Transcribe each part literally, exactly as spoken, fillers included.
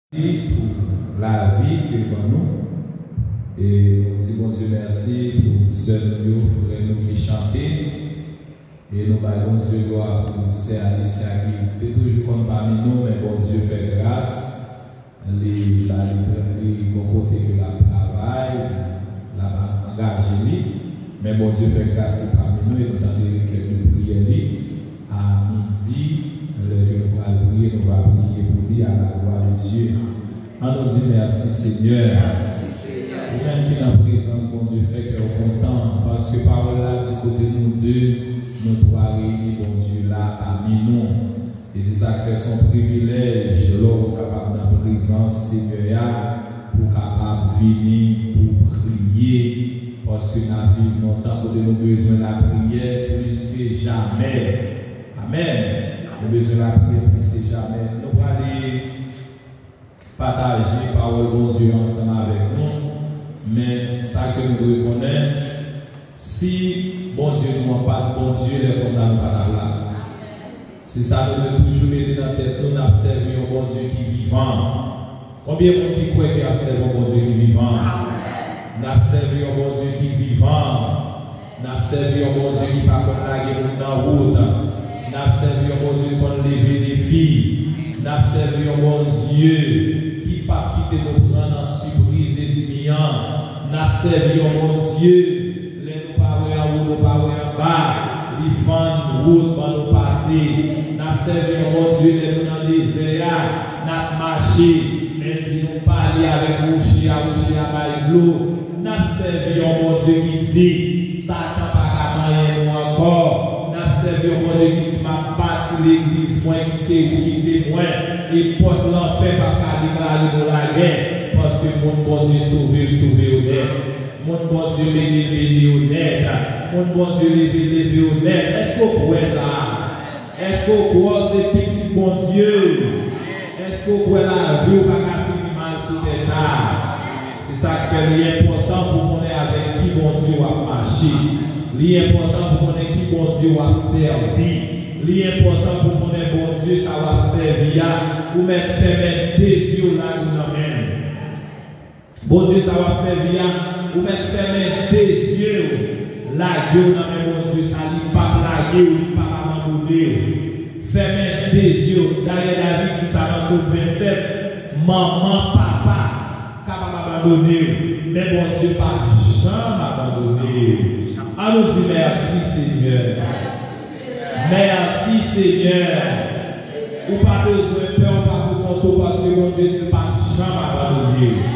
Mèsi pou lavi ke l ban nou. E nou di Bondye mèsi pou sè nou yo, frè nou ki chante. E nou bay Bondye glwa pou sè Alicia ki te toujou konn pami nou, men Bondye fè gras. Li la, li, li gon kote ke l ap travay, l ap angaje li. Men Bondye fè gras li pami nou e nou tande rekèt de priyè li. A midi, lè ke nou pral priye, nou va priye pou li à la gloire de Dieu. An nou di mèsi Senyè. Ou menm ki nan prezans Bondye, fè kè w kontan, paske pawòl la di kote nou de, nou twa reyini, Bondye la pami nou. E se sa k fè se yon privilèj lè w kapab nan prezans Senyè a, pou w kapab vini pou priye, paske n ap viv nan tan kote nou bezwen lapriyè plis ke jamè. Amèn. Nou bezwen lapriyè plis ke jamè. Nou prale pataje pawòl Bondye ansanm avèk nou, men sa ke nou dwe konnen, si Bondye nou an pa t Bondye, lè konsa nou pa t ap la. Se sa nou dwe toujou mete nan tèt nou, n ap sèvi yon Bondye ki vivan. Konbyen moun ki kwè ke y ap sèvi yon Bondye ki vivan? N ap sèvi yon Bondye ki vivan. N ap sèvi yon Bondye ki pa konn lage moun nan wout. N ap sèvi yon Bondye ki konn leve defi. N ap sèvi yon Bondye ki p ap kite nou pran nan sipriz ènmi an. N ap sèvi yon Bondye, lè nou pa wè anwo, nou pa wè anba, li fann wout ban nou pase. N ap sèvi yon Bondye, lè nou nan dezè a, n ap mache, men l di nou pale avèk woche a, woche a bay dlo. N ap sèvi yon Bondye ki di, Satan pa ka manyen nou ankò. N ap sèvi yon Bondye ki di, M ap bati legliz mwen, ki se ou, ki se mwen, e pòt lanfè p ap ka deklare nou lagè, paske moun Bondye sove, l sove yo nèt. Moun Bondye beni, l beni yo nèt. Moun Bondye leve, l leve yo nèt. Èske w kwè sa? Èske w kwè w se pitit Bondye? Èske w kwè lavi w pa ka fini mal sou tè sa a? Se sa k fè li enpòtan pou w konnen avèk ki Bondye w ap mache. Li enpòtan pou w konnen ki Bondye w ap sèvi. Li enpòtan pou w konnen Bondye sa w ap sèvi a, ou mèt fèmen de zye w lage w nan men l. Bondye sa w ap sèvi a, ou mèt fèmen de zye w, lage w nan men Bondye sa, li p ap lage w, li p ap abandone w. Fèmen de zye w. Dayè, David di sa nan Sòm vennsèt, manman, papa kapab abandone w, men Bondye p ap janm abandone w. An nou di, Mèsi, Senyè. Mèsi, Senyè. Ou pa bezwen pè, ou pa pou kont ou, paske Bondye di l p ap janm abandone w.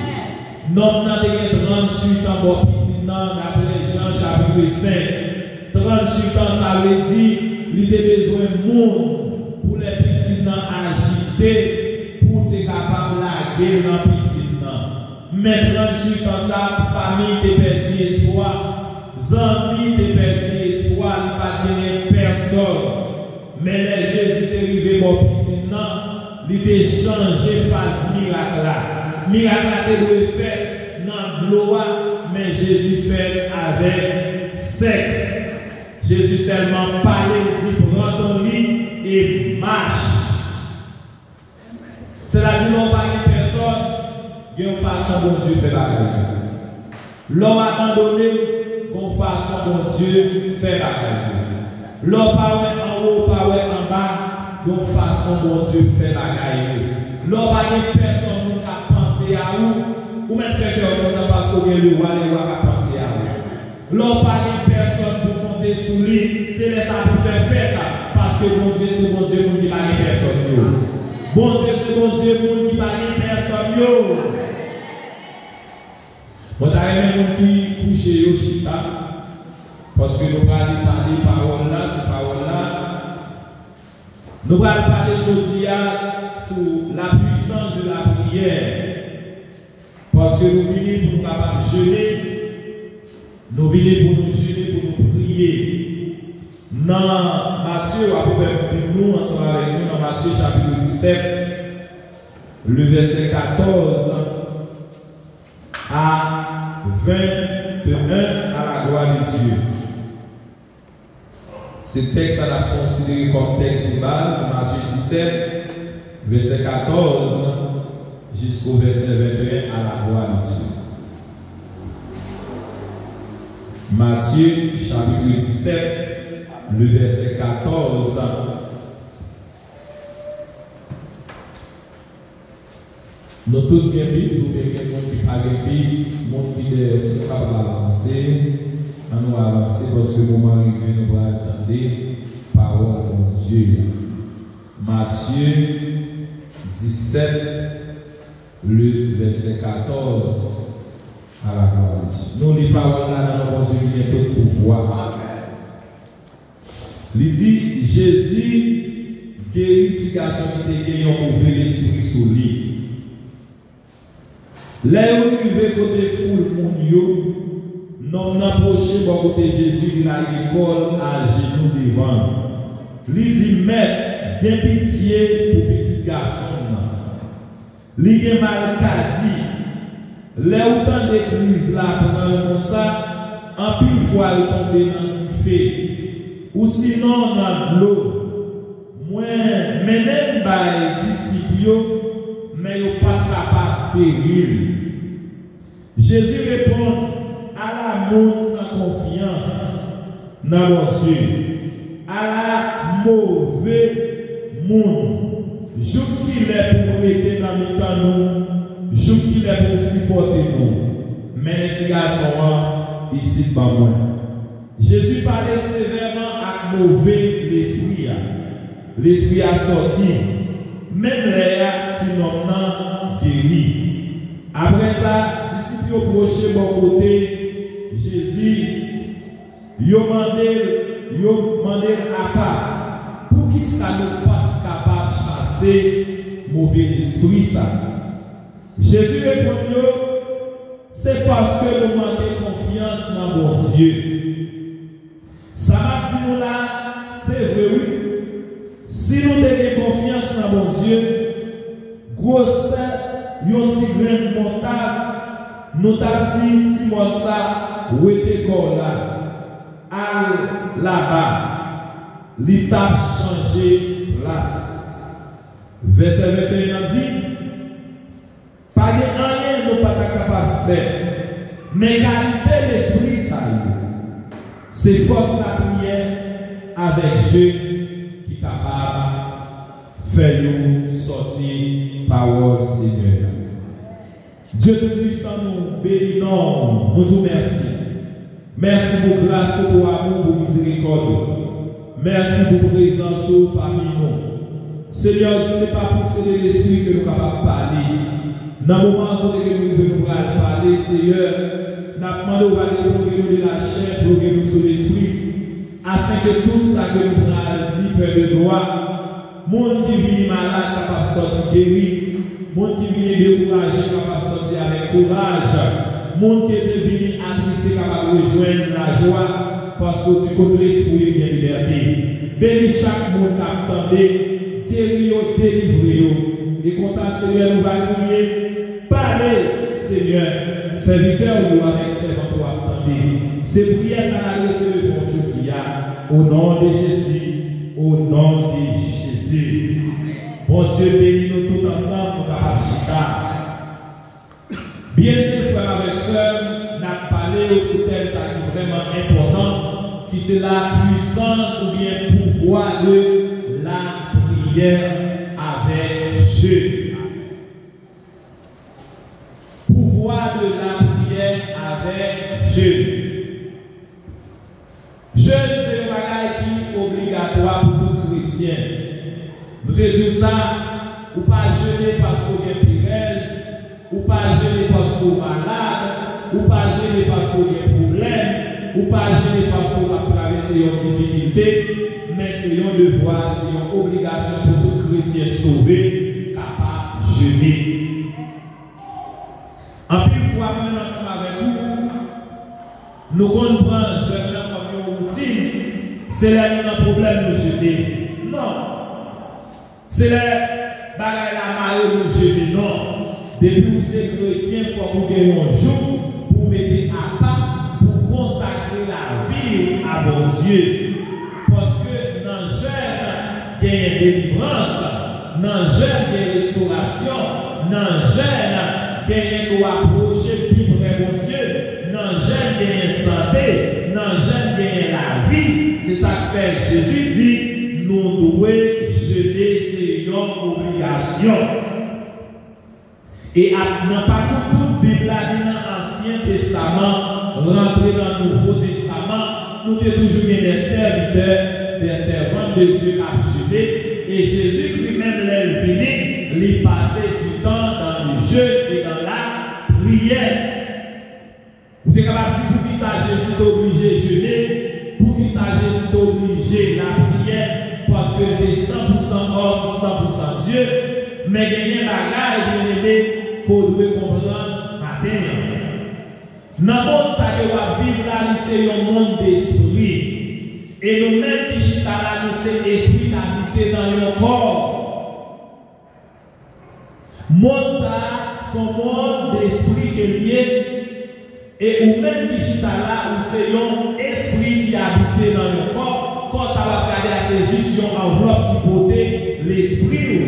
Nonm nan te gen tranntuit an bò pisin nan, daprè Jan chapit senk. Tranntuit an, sa vle di, li te bezwen moun pou lè pisin nan ajite, pou te kapab lage l nan pisin nan. Men tranntuit an sa, fanmi te pèdi espwa, zanmi te pèdi espwa, li pa t genyen pèsòn. Men lè Jezi te rive bò pisin nan, li te chanje faz mirak la. Mirak la te dwe fèt nan dlo a, men Jezi fè l avèk sèk. Jezi sèlman pale, l di, Pran ton lit e mach. Sètadi, lè w pa gen pèsòn, gen yon fason Bondye fè bagay yo. Lè w abandone, gen yon fason Bondye fè bagay yo. Lè w pa wè anwo, w pa wè anba, gen yon fason Bondye fè bagay yo. Lè w pa gen pèsòn moun k ap panse a ou, ou mèt fè kè w kontan paske w gen lewa, lewa k ap panse a ou. Lè w pa gen pèsòn pou konte sou li, se lè sa pou fè fèt, paske Bondye se Bondye moun ki pa gen pèsòn yo. Bondye se Bondye moun ki pa gen pèsòn yo. Mwen ta renmen moun ki kouche yo chita, paske nou prale pale pawòl la, se pawòl la. Nou pral pale jodi a sou la puissance de la prière. Paske nou vini pou nou kapab jene, nou vini pou nou jene, pou nou priye. Nan Matye, w ap ouvè Bib nou ansanm avèk nou nan Matye chapit disèt, le vèsè katòz a venteyen, à la gloire de Dieu. Se tèks sa n ap konsidere kòm tèks de baz, Matye disèt, vèsè katòz, Jusqu'au verset vingt et un, à la gloire de Dieu. Matthieu, chapitre dix-sept, le verset quatorze. Nou tout gen Bib, oubyen gen moun ki pa gen Bib, moun ki dèyè, si nou kapab avanse, ann nou avanse, paske moman rive, nou pral tande pawòl Bondye a. Matthieu dix-sept, le verset quatorze, à la gloire de Dieu. Nou li pawòl la nan non Bondye ki gen tout pouvwa. Li di, Jezi geri ti gason ki te gen yon move lespri sou li. Lè yo rive kote foul moun yo, nonm nan pwoche bò kote Jezi, li lage kò l ajenou devan l. Li di, Mèt, gen pitye pou pitit gason m nan. Li gen maladi. Lè ou tande kriz la pran l konsa, anpil fwa l tonbe nan dife, ousinon nan dlo. Mwen mennen l bay disip yo, men yo pa t kapab geri l. Jezi reponn, Ala moun san konfyans nan Bondye! Ala move moun! Jouk kilè pou m rete nan mitan nou? Jouk kilè pou m sipòte nou? Mennen ti gason an isit ban mwen. Jezi pale sevèman ak move lespri a. Lespri a sòti. Menm lè a, ti nonm nan geri. Apre sa, disip yo pwoche bò kote Jezi, yo mande l, yo mande l apa, Poukisa nou pa t kapab chase move lespri sa? Jezi reponn yo, Se paske nou manke konfyans nan Bondye. Sa m ap di nou la a, se vre wi. Si nou te gen konfyans nan Bondye, gwosè yon ti grenn montad, nou t ap di ti mòn sa, Wete kò w la, al laba, li t ap chanje plas. Vèsè venteyen an di, Pa gen anyen nou pa ta kapab fè, men kalite lespri sa yo, se fòs lapriyè avèk jèn ki kapab fè yo sòti pawòl Senyè a. Dye Toupisan, nou beni non w, nou di w mèsi. Mèsi pou gras ou, pou amou, pou mizerikòd ou. Mèsi pou prezans ou pami nou. Senyè, se pa pou se de lespri ke nou kapab pale. Nan moman an kote ke nou rive, nou pral pale, Senyè, n ap mande w va detourne nou de lachè, ploke nou sou lespri, afin ke tout sa ke nou pral di, Pè de glwa, moun ki vini malad kapab sòti geri. Moun ki vini dekouraje kapab sòti avèk kouraj. Moun ki te vini atriste kapab rejwenn lajwa, paske w di kot lespri w gen libète. Beni chak moun k ap tande, geri yo, delivre yo. E konsa, Senyè, nou va kriye, pale, Senyè, sèvitè w yo avèk sèvant ou ap tande. Se priyè sa n adrese devan w jodi a, o non de Jezi, o non de Jezi. Bondye beni nou tout ansanm, nou kapab chita. Byeneme frè m avèk sè m, n ap pale sou tèm sa ki vrèman enpòtan, ki se la pwisans oubyen pouvwa de lapriyè avèk jèn. Pouvwa de lapriyè avèk jèn. Jèn se yon bagay ki obligatwa pou tout kretyen. Nou te di w sa, ou pa jene paske w gen perèz, ou pa jene paske w malad, ou pa jene paske w gen pwoblèm, ou pa jene paske w ap travèse yon difikilte, men se yon devwa, se yon obligasyon pou tout kretyen sove kapab jene. Anpil fwa, mwen menm ansanm avèk ou, nou konn pran jèn nan kòm yon woutin, se lè nou nan pwoblèm nou jene. Non. Se lè bagay la mare nou jene. Non. Depi w se kretyen, fòk ou gen yon jou pou w mete apa, pou w konsakre lavi w a Bondye. Paske nan jèn, genyen delivrans, nan jèn, gen restorasyon, Nan jèn, genyen nou apwoche pi pre Bondye. Nan jèn, genyen sante. Nan jèn, genyen lavi. Se sa k fè Jezi di, nou dwe jene, se yon obligasyon. E ap, nan pakou tout Bib la, li nan Ansyen Testaman, rantre nan Nouvo Testaman, nou te toujou gen des serviteurs, des servantes de Dieu k ap jene. E Jezikri menm, lè l vini, li pase du temps dans le jeûne et dans la prière. Ou te kapab di, poukisa Jezi te oblije jene? Poukisa Jezi te oblije lapriyè? Paske l te san pou san òm, san pou san Dye. Men genyen bagay, byeneme, ke w dwe konprann maten an. Nan mond sa ke w ap viv la, li se yon mond despri. E nou menm ki chita la, nou se espri k abite nan yon kò. Mond sa a, se yon mond despri ke l ye, e ou menm ki chita la, ou se yon espri ki abite nan yon kò. Kò sa w ap gade a, se jis yon anvlòp ki pote lespri w.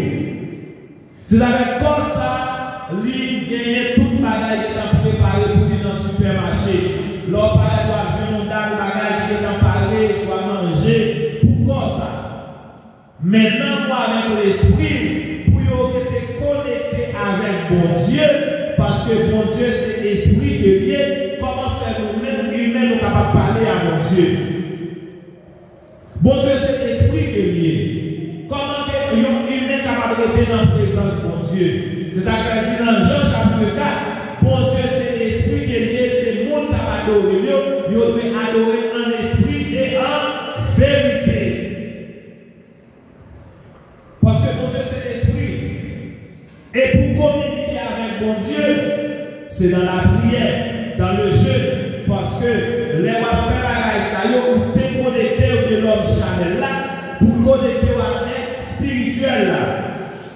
Se avèk kò sa a, li genyen tout bagay gentan prepare pou li nan sipèmache. Lè w parèt, w ap jwenn yon dal bagay ki gentan pare, swa manje, pou kò sa a. Men nanm ou avèk lespri w, pou yo rete konekte avèk Bondye, paske Bondye se espri ke l ye, kòman fè nou menm imen nou kapab pale a Bondye? Bondye se espri ke l ye. Kòman ke yon imen kapab rete nan prezans Bondye? Se sa k fè l di nan Jan chapit kat, Bondye se espri ke l ye, se moun k ap adore l yo, yo dwe adore l an espri e an verite. Paske Bondye se espri. E pou kominike avèk Bondye, se nan lapriyè, dans le jeûne. Paske lè w ap fè bagay sa yo, ou dekonekte w de lòm chanèl la pou konekte w avèk espirityèl la.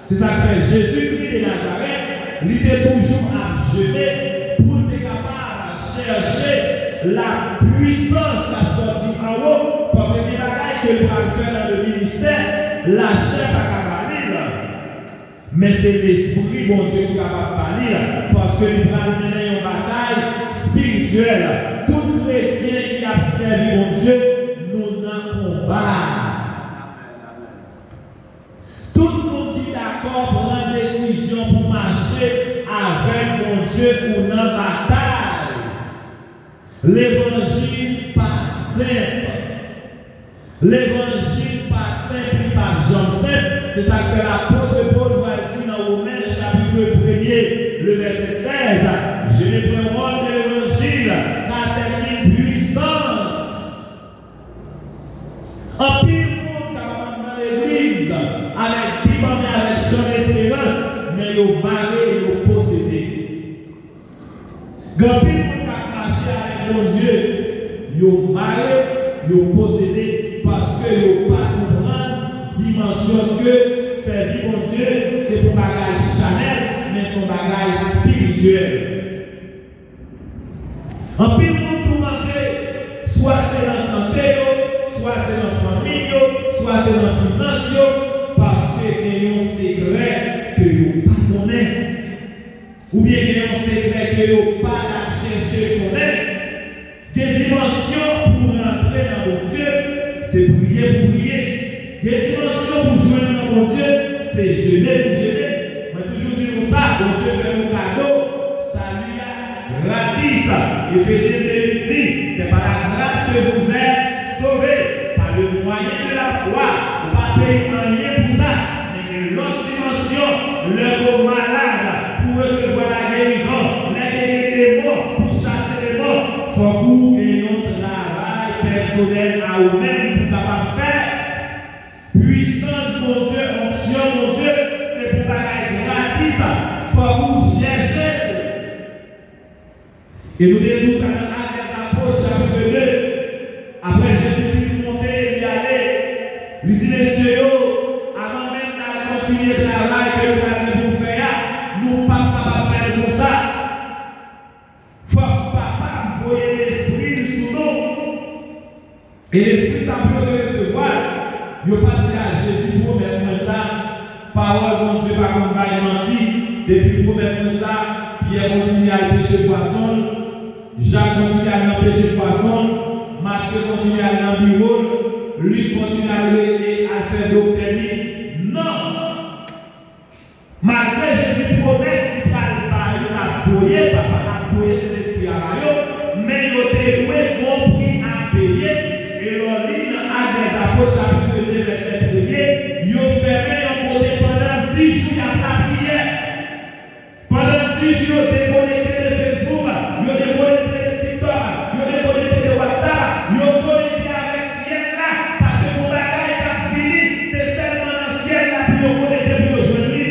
Se sa k fè Jezikri de Nazarèt, li te toujou ap jene pou l te kapab chèche lapwisans k ap sòti anwo, paske gen bagay ke l pral fè nan le ministè, lachè pa ka ba li l. Men se Lespri Bondye ki kapab ba li l, paske li pral mennen yon batay espirityèl. Tout kretyen ki ap sèvi Bondye, nou nan konba. Tout moun ki dakò pran desizyon pou mache avèk Bondye, ou nan batay. Levanjil pa senp. Levanjil pa senp, li p ap janm senp. Se sa k fè lapot Pòl pral di nan Women chapit premye, le vèsè sèz, je ne préronde de l'évangile, car c'est une puissance. Anpil moun kapab ap nan legliz avèk Bib an men, avèk chan esperans, men yo mare, yo posede. Gen anpil moun k ap mache avèk Bondye, yo mare, yo posede, paske yo pa konprann dimansyon ke sèvi Bondye se pou bagay chanèl, men se yon bagay espirityèl. Anpil moun toumante, swa se nan sante yo, swa se nan fanmi yo, swa se nan finans yo, paske gen yon sekrè ke yo pa konnen. Oubyen gen yon sekrè ke yo pa t ap chèche konnen. Gen dimansyon pou rantre nan Bondye, se priye pou priye. Gen dimansyon pou jwenn nan Bondye, se jene pou jene. Mwen toujou di nou sa, Bondye fè nou kado sali a gratis. Efesyen de, li di, c'est par la grâce que vous êtes sauvés, par le moyen de la foi. Ou pa peye anyen pou sa. Men gen lòt dimansyon, lè ke w malad, pou resevwa lagerizon, lè ke gen demon, pou chase demon, fòk ou gen yon travay pèsonèl a ou menm pou kapab fè. Pwisans Bondye, onksyon Bondye, se pou bagay gratis, fòk ou chèche l. E nou te di w sa nan Actes des Apôtres, chapit de. Apre Jezi fin monte, li ale, li di mesye yo, avan menm n al kontinye travay ke nou pral gen pou n fè a, nou p ap kapab fè l konsa. Fòk Papa m voye Lespri l sou nou. E Lespri sa pou yo te resevwa l, yo pa di a Jezi pwomèt mwen sa, pawòl Bondye pa konn bay manti, Depi l pwomèt mwen sa, Pyè kontinye al peche pwason l, Jak kontinye al nan peche pwason l, Matye kontinye al nan biwo l, Lik kontinye al rele, al fè doktè li. Non! Malgre Jezi pwomèt li pral ba yo, l ap voye, Papa ap voye Sentespri a ba yo, men yo te dwe gon pri a peye. E lè w li nan Actes des Apôtres, chapit de, vèsè premye, yo fèmen yon kote pandan dis jou, y ap lapriyè. Pandan dis jou, yo dekonekte de Facebook, yo dekonekte de TikTok, yo dekonekte de WhatsApp, yo konekte avèk syèl la, paske gon bagay k ap vini, se sèlman nan syèl la pou yo konekte, pou yo jwenn li.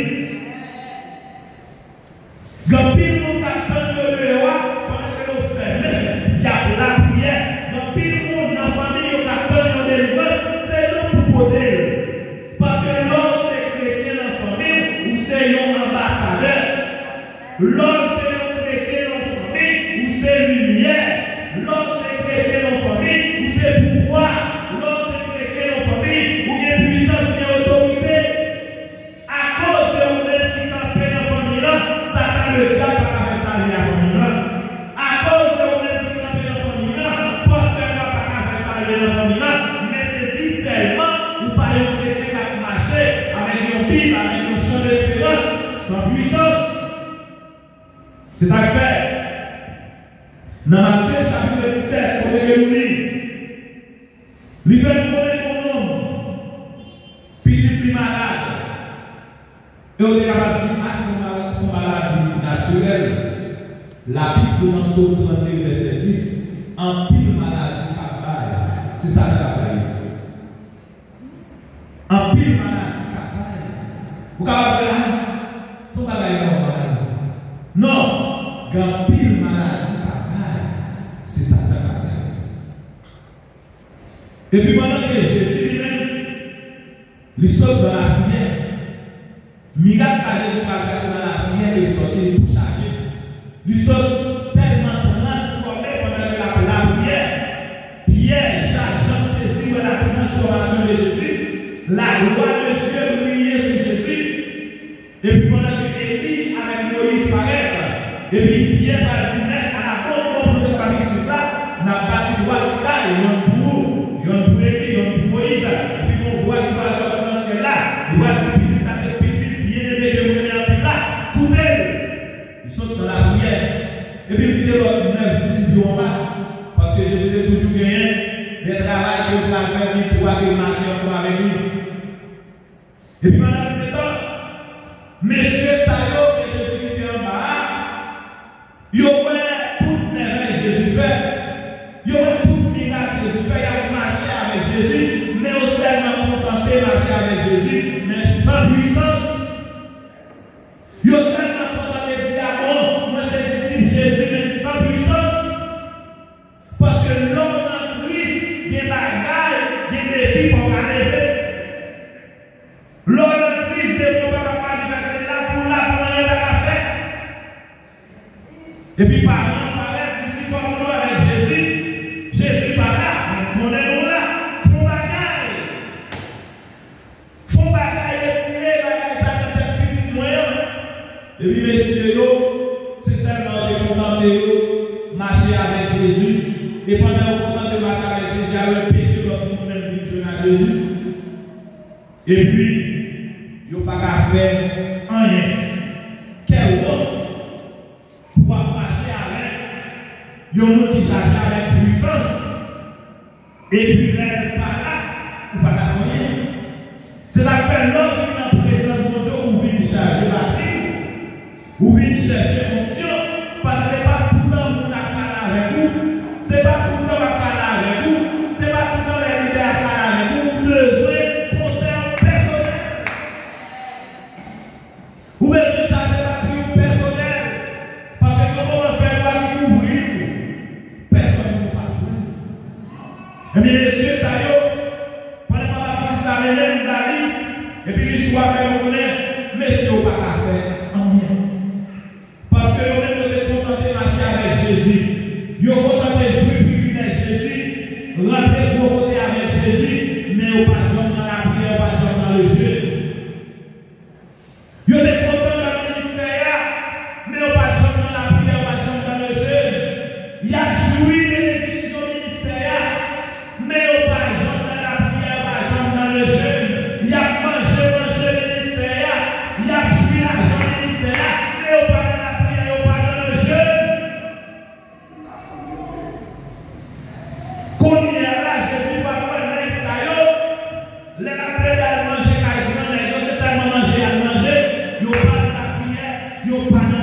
Gen anpil moun k ap tann yo deyò a, pandan ke yo fèmen, y ap lapriyè. Gen anpil moun nan fanmi yo k ap tann yon delivrans, se nou pou pote l. Paske lè w se kretyen nan fanmi w, ou se yon anbasadè. Lè w se yon kretyen nan fanmi, ou se limyè. Lè w se kretyen nan fanmi, ou se pouvwa. Lè w se kretyen nan fanmi, ou gen pwisans, ou gen otorite. Akoz de ou menm ki kanpe nan fanmi lan, Satan ledyab pa ka fè sali a fanmi lan. Akoz de ou menm ki kanpe nan fanmi lan, fòs fè nwa pa ka fè sali nan fanmi lan. Men se si sèlman ou pa yon kretyen k ap mache avèk yon Bib, avèk yon chan desperans, san pwisans. Se sa k fè, nan Matye chapit disèt, kote ke nou li, li fè nou konnen yon nonm, pitit li malad. E w te kapab di, a, se yon mal-, se yon maladi natirèl. Labib di w nan Sòm trannde, vèsè dis, anpil maladi k ap bay, se Satan k ap bay yo. Anpil maladi k ap bay. Ou kapab wè, a, se yon bagay nòmal. Non, gen anpil maladi k ap bay, se Satan k ap bay. Epi pandan ke Jezi li menm, li sot nan lapriyè. Mirak sa Jezi pral fè se nan lapriyè ke li sòti, li tou chaje. Li sot tèlman transfòme pandan ke l ap lapriyè. Pyè, Jak, Jan sezi wè la transformation de Jésus. La gloire de Dieu brille sur Jésus. Epi pandan ke Eli avèk Moyiz parèt, epi Pyè pral di, Mèt, ala bon, bon pou nou te kapab isit la, n ap bati twa ti kay, yonn pou ou, yonn pou Eli, yonn pou Moyiz. Epi gon vwa ki pral sòti nan syèl la, li pral di, Pitit sa se pitit byeneme ke m renmen anpil la, koute l. Li sot nan lapriyè, epi l kite lòt nèf disip yo anba, paske Jezi te toujou genyen de travay ke l pral fè, li pou al mache ansanm avèk li. Epi pandan se tan, mesye sa yo ke Jezi kite anba a, yo wè tout mèvèy Jezi fè. Yo wè tout mirak Jezi fè. Y ap mache avèk Jezi, men yo sèlman kontante mache avèk Jezi, men san pwisans. Yo sèlman kontante di, a bon, mwen se disip Jezi, men san pwisans. Paske lè w nan Kris, gen bagay, gen defi fò w ka leve. Lè w nan Kris, depi w pa ka manifeste la pou la, pou anyen pa ka fèt. Epi paran an parèt, li di, kòman nou avèk Jezi? Jezi pa la, men m konnen nou la. Fè yon bagay. Fè yon bagay, retire bagay sa nan tèt pitit mwen an. Epi mesye yo, se sèlman yo te kontante yo mache avèk Jezi. E pandan yo kontante yo mache avèk Jezi a, yo anpeche lòt moun menm vin jwenn a Jezi. Epi, yo pa ka fè anyen. Kè wont pou w ap mache avèk yon moun ki chaje avèk pwisans, epi lè l pa la, ou pa ka fè anyen. Se sa k fè lè w vin nan prezans Bondye, ou vin chaje batri w, ou vin chèche onksyon, paske se pa toutan moun ap pale avèk ou, se pa toutan m ap pale avèk ou, se pa toutan lè lidè ap pale avèk ou, ou bezwen kontè w pèsonèl. Ou bezwen chaje batri w pèsonèl, paske gen yon moman fè nwa ki kouvri w, pèsonn pou pa jwenn. Ebyen, mesye sa yo, pandan papa pitit la mennen l ba li, epi listwa fè nou konnen, mesye yo pa ka fè anyen. Paske yo menm yo te kontante mache avèk Jezi. Yo kontante jwi privilèj Jezi, rantre gwo kote avèk Jezi, men yo pa t janm nan lapriyè, yo pa t janm nan lejèn. Yo te kontan nan ministè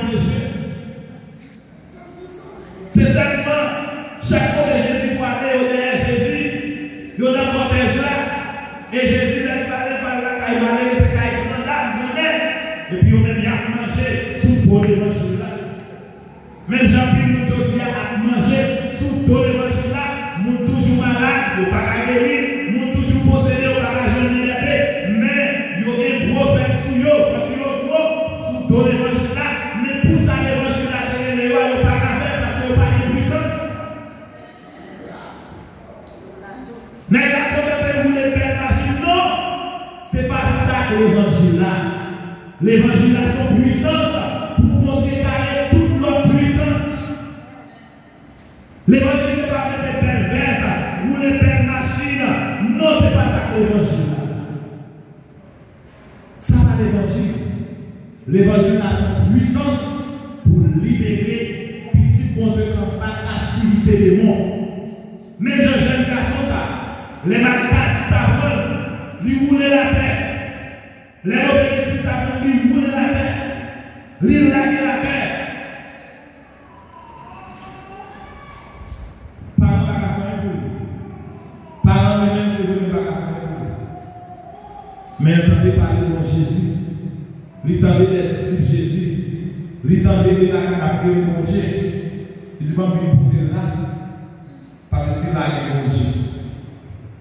manje. Se sèlman chak kote Jezi pwale, yo dèyè Jezi, yo nan kòtèj la, e Jezi, lè l pale, l pral lakay, malere se kay grandam, grannèg, epi yo menm y ap manje sou do levanjil la. Menm jan anpil moun jodi a ap manje sou do levanjil la, moun toujou malad, yo pa ka geri, moun toujou posede, yo pa ka jwenn libète, men yo gen gwo fès sou yo, fòk yo gwo sou do levanjil la, men pou sa levanjil la te rele yo a, yo pa ka fè l paske yo pa gen pwisans. Nèg la kontan te woule bèl machin, non, se pa sa k levanjil la. Levanjil la se yon pwisans pou kontrekaye tout lòt pwisans. Levanjil se pa mete bèl vès, woule bèl machin. Non, se pa sa k levanjil la. Sa pa levanjil. Levanjil la se yon pwisans pou libere pitit Bondye k anba kaptivite demon. Menm jan jèn gason sa, lè maladi sa pran l, li woule l atè. Lè move lespri sa pran l, li woule l atè. Li lage l atè. Paran pa ka fè anyen pou li. Paran li menm, se vre, li pa ka fè anyen pou li. Men l tande pale bon Jezi. Li tande de disip Jezi. Li tande de la k ap rele Bondye. Li di, "Ban m vin pote l la." Paske sila gen Bondye.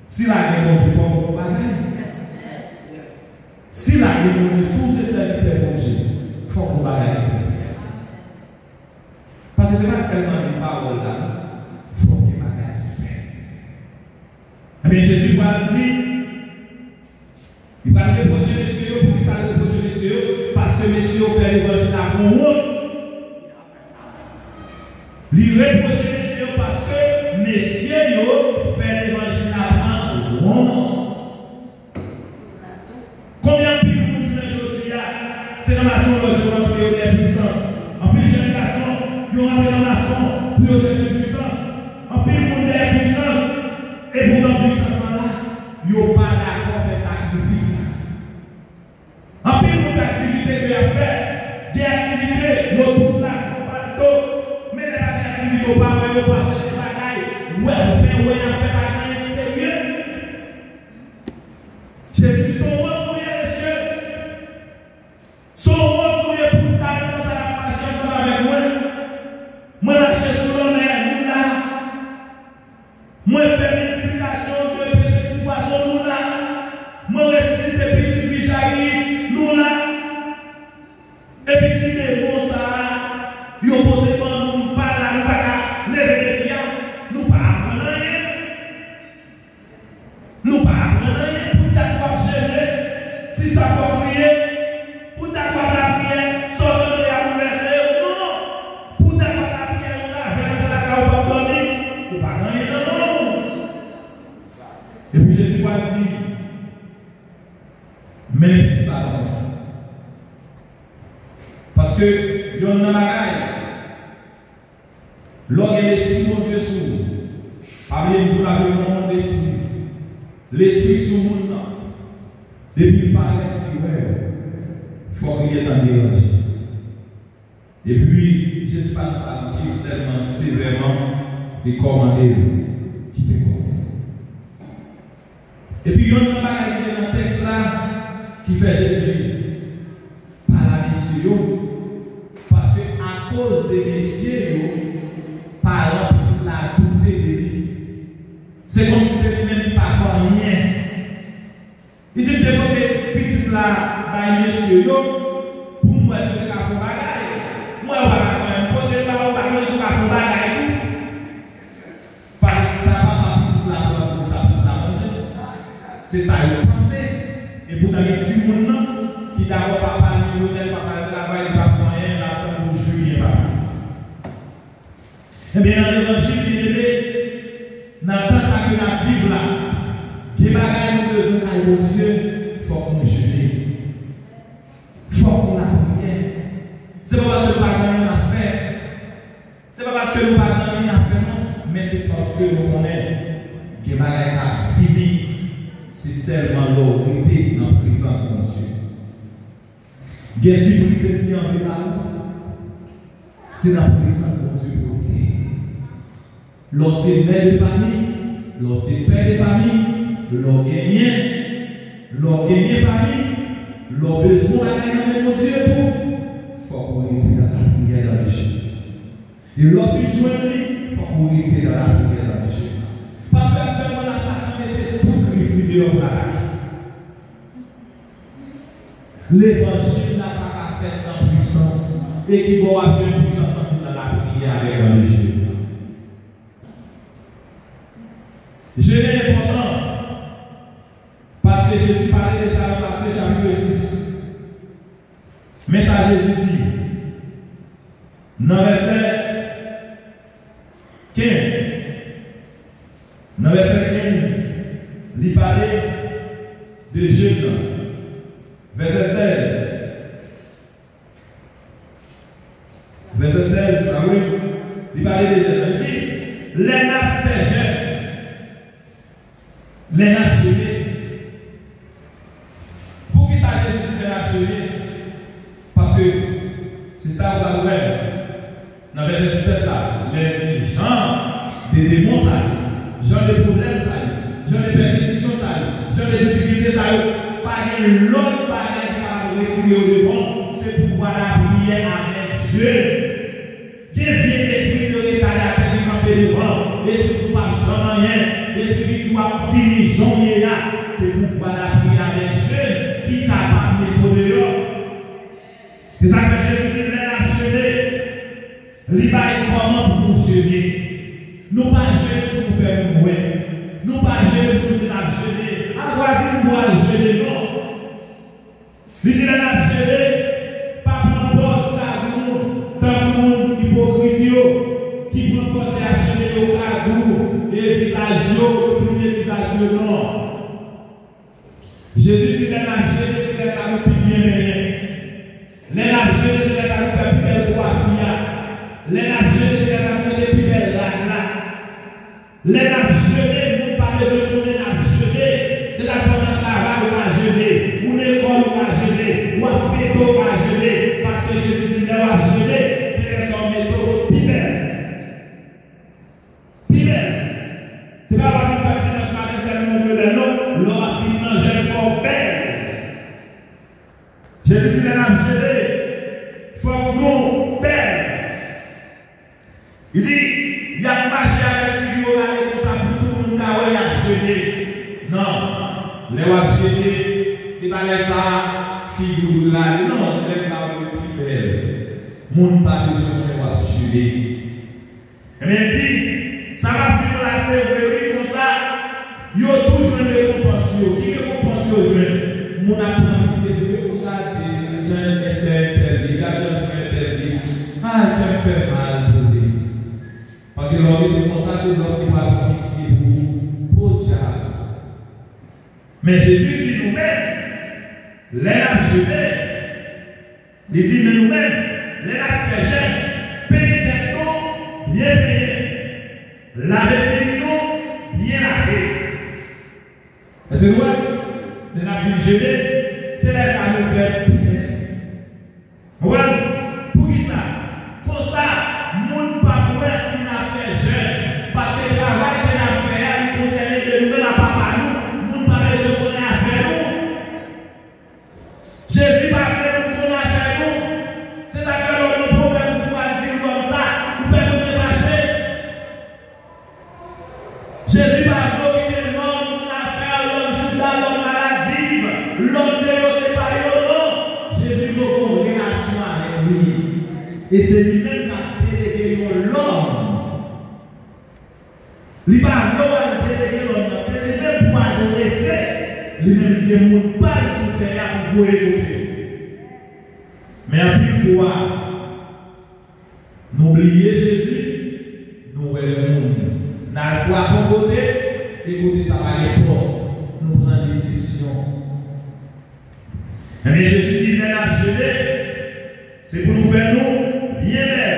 Sila gen Bondye, fòk yon bagay. Sila gen Bondye, si w se sèvitè Bondye, fòk yon bagay fèt. Paske se pa sèlman li pawòl la, non. Fòk gen bagay ki fèt. Ebyen, Jezi pral di, li pral repwoche mesye yo, poukisa l repwoche mesye yo? Paske mesye yo fè levanjil la pran wont. Li repwoche mesye yo paske mesye yo fè levanjil la pran wont. Konbyen anpil moun jounen jodi a, se nan masonlòj yo rantre, yo dèyè pwisans. Anpil jèn gason, yo rantre nan mason pou yo chèche pwisans. Anpil moun dèyè pwisans, epoutan pwisans lan la, yo pa dakò fè sakrifis la. Anpil moun se aktivite ke y ap fè, gen aktivite, yo tout la, yo palto, men lè pa gen aktivite, ou pa wè yo, paske se bagay, wè, fè wè y ap fè, pa gen anyen ki serye. Jezi di, "Se yon wont nou ye, mesye. Se yon wont nou ye pou n ta konsa n ap mache ansanm avèk mwen. Mwen mache sou lanmè, nou la. Mwen fè miltiplikasyon de peze ti pwason, nou la. Mwen resisite pitit fi Jayis, nou la. Epi ti demon sa a, yo pote ban nou, nou pa la, nou pa ka leve defi a, nou pa aprann anyen." Nou pa aprann anyen, poutèt w ap jene, ti sa fò w kriye, poutèt w ap lapriyè, sa w tande a boulvèse w, non. Poutèt w ap lapriyè, yon ravèl antre lakay ou p ap dòmi, ou pa gen anyen nan men w. Epi Jezi pral di, "Men pitit la ban mwen." Paske yonn nan bagay, lè w gen Lespri Bondye sou ou, pa bliye m di w lavi yon moun lespri. Lespri sou moun nan, depi l parèt li wè w, fòk li gentan deranje. Epi, Jezi pa nan pale anpil, sèlman sevèman, li kòmande l, kite kò w. Epi yonn nan bagay ki te nan tèks la ki fè Jezi pale a mesye yo, paske akoz de mesye yo, paran pitit la doute de li. Se kòmsi se li menm ki pa fè anyen. Li di, "M te pote pitit la bay mesye yo pou m wè si yo te ka fè yon bagay. M wè yo pa ka fè anyen, m pote l ba yo, m pa konnen si yo ka fè yon bagay tou." Paske sa papa pitit la pran, se sa pitit la manje. Se sa yo panse. Epoutan gen timoun nan ki dakò papa l milionè, papa l travay, li pa fè anyen, l ap tann pou Julien papa. Ebyen, nan levanjil, byeneme, nan tan sa ke n ap viv la, gen bagay nou bezwen kay Bondye, fòk nou jene. Fòk nou lapriyè. Se pa paske nou pa gen anyen n ap fè. Se pa paske nou pa gen anyen n ap fè, non, men se paske nou konnen gen bagay k ap vini si sèlman lè w rete nan prezans Bondye. Gen sipriz epi anvi ba ou. Se nan prezans Bondye pou w rete. Lè w se mè de fanmi, lè w se pè de fanmi, lè w genyen, lè w genyen fanmi, lè w bezwen bagay nan men Bondye tou, fòk ou rete nan lapriyè, nan le jèn. E lè w fin jwenn li, fòk ou rete nan lapriyè, nan le jèn. Paske aktyèlman la, Satan mete tout grif li deyò pou l atake. Levanjil la pa ka fèt san pwisans. E ki bò w ap jwenn pwisans lan? Se nan lapriyè avèk nan le jèn. Jene enpòtan, paske Jezi pale de sa nan Matye chapit sis. Men sa Jezi di nan vèsè kenz. Nan vèsè kenz, li pale de jèn nan. Vèsè sèz. Vèsè sèz, sa vre? Li pale de jèn nan. Li di, lè n ap fè jèn, lè n ap jene. Poukisa Jezi di lè n ap jene? Paske se sa ou pral wè nan vèsè disèt la, lè l di jan de demon sa yo, jan de pwoblèm sa yo, jan de pèsekisyon sa yo, jan de difikilte sa yo, pa gen lòt bagay ki kapab retire yo devan w, se pouvwa lapriyè avèk jèn. Gen vye espri de retadasyon ki kanpe devan w, espri ki di w p ap janm anyen, espri ki di w ap fini jan w ye a, se pouvwa lapriyè avèk jèn ki kapab mete w deyò. Se sa k fè Jezi di, lè n ap jene, li bay kòman pou nou jene. Nou pa jene pou nou fè moun wè. Nou pa jene pou nou di n ap jene. Al vwazin pou al jene, non. Li di, lè n ap jene, pa pran pòz kagou moun, tankou moun ipokrit yo, ki pran pòz lè y ap jene yo kagou, e vizaj yo, yo pliye vizaj yo, non. Jezi di, lè n ap jene, se lè sa nou pi byen benyen. Lè n ap jene, se lè sa nou fè pi bèl kwafi a. Lè n ap jene, se lè sa nou mete pi bèl rad la. Lè n ap jene, moun pa bezwen konnen n ap jene. Se sa k fè w nan travay, ou ka jene. Ou lekòl, ou ka jene. W ap fete, ou ka jene. Paske Jezi di, lè w ap jene, se lè sa w mete w pi bèl. Pi bèl. Se pa lè w ap vin fè dimanch maten sèlman ou dwe bèl, non. Lè w ap vin nan jèn, fò w bèl. Jezi di, lè n ap jene, fòk nou bèl. Li di, y ap mache avèk figi yo rale konsa pou tout moun ka wè y ap jene. Non. Lè w ap jene, se pa lè sa a figi w dwe rale, non, se lè sa a w dwe pi bèl. Moun pa bezwen konnen w ap jene. Ebyen, di, sa m ap di nou la, se vre, wi, konsa, yo tou jwenn rekonpans yo. Ki rekonpans yo jwenn? Moun ap pran pitye pou yo, gade jan sè entèl ye, gade jan frè entèl ye. Ay, kè m fè mal pou li. Paske lè w rete konsa, se lòt ki pral pran pitye pou ou. Podyab! Men Jezi di nou menm, lè n ap jene, li di, men nou menm, lè n ap fè jèn, penyen tèt nou byen penyen, lave figi nou byen lave. Èske nou wè? Lè n ap vin jene, se lè sa nou fè byen. Konprann? Poukisa? Konsa, moun p ap wè si n ap fè jèn. Paske travay ke n ap fè a, li konsène de nou menm a papa nou. Moun pa bezwen konnen afè nou. Jezi pa vle moun konnen afè nou. Se sa k fè lè w nan pwoblèm, ou al di lòm sa, ou fè Bondye fache. Jezi pa vle w kite lòm afè, lòm jouda, lòm maladi, lòm zero, se pa yo, non. Jezi vle w gen yon relasyon avèk li. E se li menm k ap delege yon lòm. Li pa vle w al delege lòm nan. Se li menm pou adrese. Li menm li gen moun pa l sou tè a pou voye kote. Men anpil fwa, nou bliye Jezi, nou wè moun. N al frape yon kote, e kote sa pa gen pòt. Nou pran desepsyon. Ebyen, Jezi di, lè n ap jene, se pou nou fè nou byen bèl.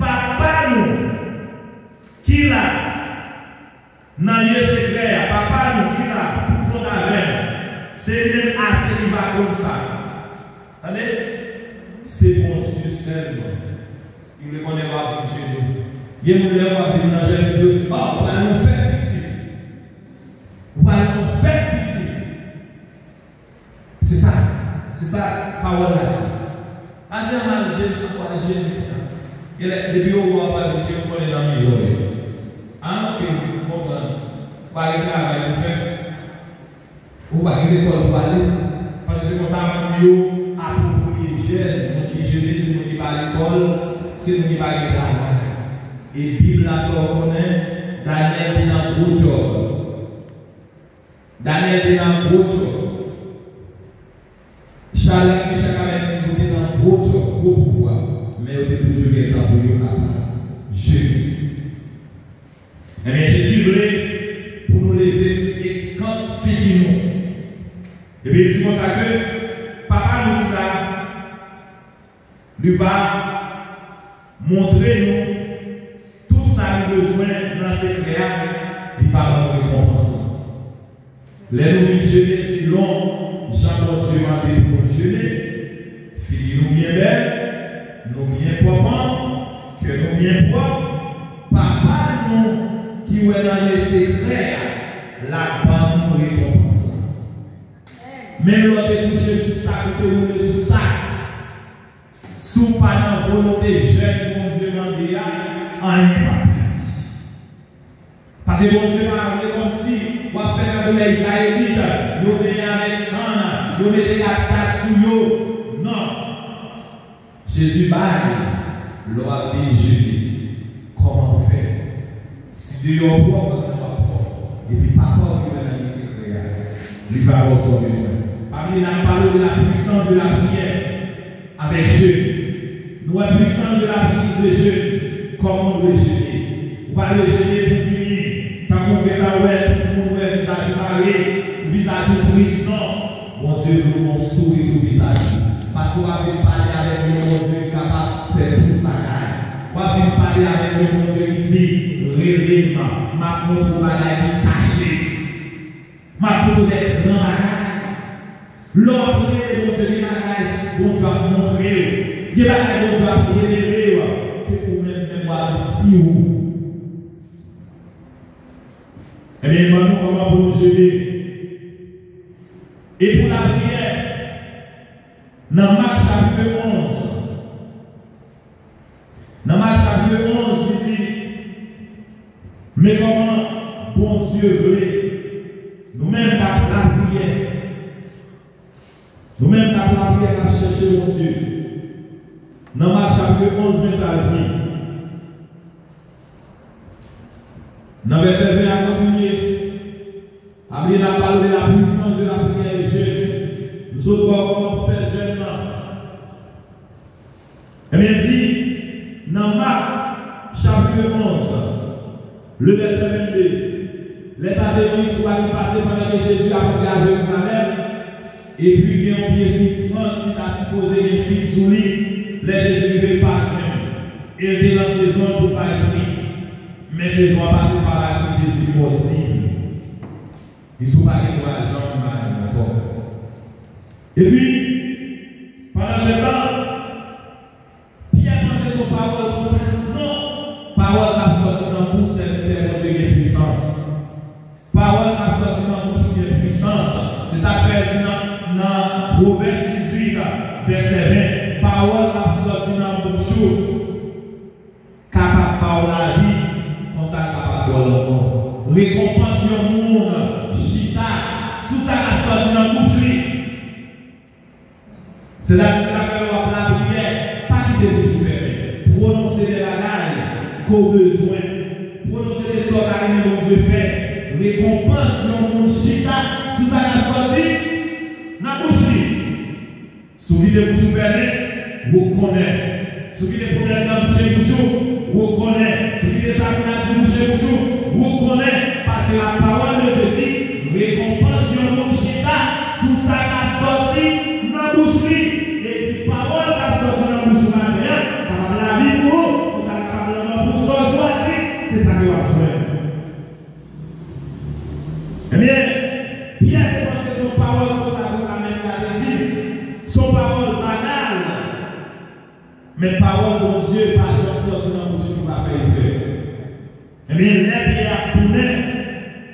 Papa nou ki la nan lye sekrè a, Papa nou ki la pou kont avè n, se li menm ase li va konn sa. Tande, se Bondye sèlman Ou vle konnen w ap vin jene. Gen moun lè w ap vin nan jèn, yo di, "Oh, ou pral nan fèt pitit. Ou pral nan fèt pitit." Se sa, se sa pawòl la di. Pa di, "An m al jene, an m al jene." Gen lè, depi yo wè w ap vin jene, yo konnen nan mizè w ye. Ah, ok, m konprann. Ou pa gen travay pou fè. Ou pa gen lekòl pou ale. Paske se konsa moun yo apwopriye jèn. Moun ki jene, se moun ki pa lekòl, se moun ki pa gen travay. E Bib la fè w konnen, Danyèl te nan gwo djòb. Danyèl te nan gwo djòb. Chadrak, Mechak, Abèdnego te nan gwo djòb, gwo pouvwa. Men yo te toujou gen tan pou yo apa jene. Ebyen, Jezi vle pou nou leve eskanp figi nou. Epi li di konsa ke Papa nou ki la, li va montre nou tout sa nou bezwen nan sekrè a, li va ban nou rekonpans lan. Lè nou vin jene selon jan Bondye mande pou nou jene, figi nou byen bèl, nou byen pwòp, kè nou byen pwòp, Papa nou ki wè nan lesekrè a, l ap ban nou rekonpans lan. Menm lè w te kouche sou sak, ou te woule sou sak, si w pa nan volonte jèn Bondye mande a, anyen p ap pèdi. Paske Bondye pa vle kòmsi w ap fè tankou lè Izrayelit yo benyen avèk sann, yo mete gad sal sou yo. Non. Jezi bay, lè w ap vin jene, kòman pou fè? Si deyò w pwòp, anndan w ap pwòp. Epi Papa w ki wè nan li sekrè a, li va ba w sa w bezwen. Pa bliye, n ap pale de la puissance de la prière avec jeûne. Nou wè puissance de la prière de jeûne. Kòman w dwe jene? Ou pa dwe jene pou vini tankou w gentan wè tout moun wè vizaj ou mare, vizaj ou tris, non. Bondye vle w gon souri sou vizaj ou. Paske w ap vin pale avèk yon Bondye ki kapab fè tout bagay. W ap vin pale avèk yon Bondye ki di, "Rele m, m ap montre w bagay ki kache." M ap montre w de gran bagay. Lè w ap rele Bondye, gen bagay Bondye ap montre w. Gen bagay Bondye ap revele w. Ke ou menm, menm w ap di, "Si ou." Ebyen, ban nou kòman pou nou jene. E pou lapriyè, nan Mak chapit onz, Nan Mak chapit onz, li di, men kòman Bondye vle. Nou menm k ap lapriyè. Nou menm k ap lapriyè, k ap chèche Bondye. Nan Mak chapit onz, men sa l di. Nan vèsè ven a kontinye. Pa bliye n ap pale de la puissance de la prière et jeûne. M sot ba w kòman pou fè jèn nan. Ebyen, di, nan Mak, chapit onz, le vèsè vennde, lè sa se yon istwa ki pase pandan ke Jezi ap antre a Jerizalèm, epi gen yon pye fig frans ki ta sipoze gen fig sou li, lè Jezi rive, l pa jwenn. E l te nan sezon l pou bay fig. Men sezon an pase, l pa bay fig, Jezi mòdi l. Li di, "Ou pa gen dwa janm ba m ankò." Epi, pandan se tan, Pyè panse se yon pawòl konsa. Non, pawòl k ap sòti nan bouch sèvitè Bondye gen pwisans. Pawòl k ap sòti nan bouch ou gen pwisans. Se sa k fè l di nan, nan Pwovèb dizuit, vèsè ven, pawòl k ap sòti nan bouch ou kapab ba w lavi, konsa l kapab ba w lanmò. Rekonpans yon moun chita sou sa k ap sòti nan bouch li. Se la, se la fè lè w ap lapriyè, pa kite bouch ou fèmen. Pwononse de bagay ke w bezwen. Pwononse de sa w ta renmen Bondye fè. Rekonpans yon moun chita sou sa k ap sòti nan bouch li. Si w kite bouch ou fèmen, w ap konnen. Si w kite pwoblèm nan bouche bouch ou, w ap konnen. Si w kite sa moun ap di bouche bouch ou, w ap konnen. Paske lapawòl de Dye di, rekonpans yon moun chita sou sa k ap sòti nan bouch li. E di pawòl k ap sòti nan bouch ou maten an, kapab lavi pou ou, konsa l kapab lanmò pou ou, sa w chwazi, se sa ke w ap jwenn. Ebyen, Pyè te panse se yon pawòl konsa, konsa, men Pyè te di, se yon pawòl banal. Men pawòl Bondye pa janm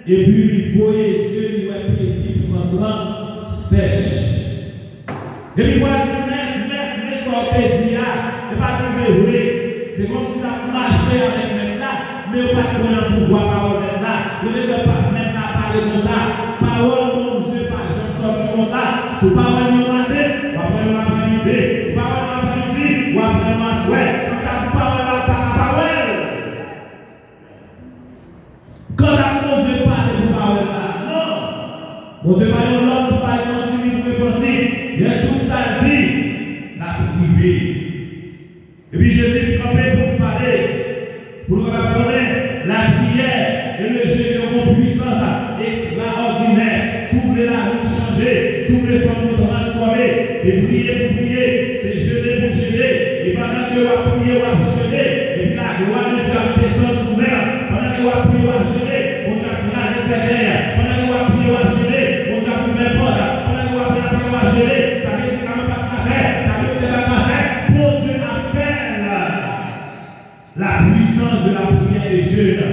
Epi li voye zye li wè pye fig frans lan sèch. Epi l di, Mèt, Mèt, men sa w te di a, e pa t rive vre. Se kòmsi l ap mache avèk Mèt la, men yo pa t kwè nan pouvwa pawòl Mèt la. Yo te kwè pa Mèt la pale konsa. Pawòl Bondye pa janm sòti konsa. Sou pawòl li yon maten, w ap pran yon aprèmidi. Sou pawòl yon aprèmidi, w ap pran yon aswè. Kanta pou pawòl la, ou pa ka pa wè l. Kanta pou Bondye pale pou pawòl la, non. Bondye pa yon lòm pou bay manti ni pou repanti. Lè tout sa l di, l ap rive. Epi Jezi kanpe pou l pale, pou nou kapab konnen lapriyè e le jene gen yon pwisans ekstraòdinè. Si w vle lavi w chanje, si w vle fanmi w transfòme, se priye pou priye, se jene pou jene. E pandan ke w ap priye, w ap jene, epi laglwa de Dye ap desann sou men an. Pandan ke w ap priye, w ap jene, Bondye ap kraze sèkèy. Pandan ke w ap priye, w ap jene, Bondye ap ouvè pòt. Pandan ke w ap priye, w ap jene, sa medikaman pa t ka fè, sa doktè pa t ka fè, Bondye ap fè l. La puissance de la prière et jeûne.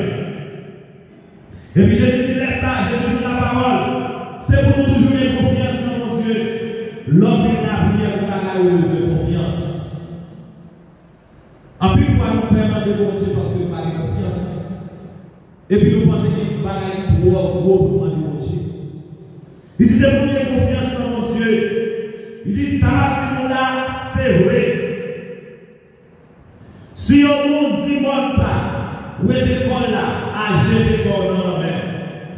Epi Jezi di, lè sa, Jezi pran lapawòl. Se pou nou toujou gen konfyans nan Bondye. Lè w vin lapriyè pou bagay ou bezwen konfyans. Anpil fwa, nou pè mande Bondye paske nou pa gen konfyans. Epi nou panse gen bagay ki twò gwo pou nou mande Bondye. Li di, se pou nou gen konfyans nan Bondye. Li di, sa m ap di nou la, se vre. Si yon moun di mòn sa, wete kò l la, al jete kò w nan lanmè.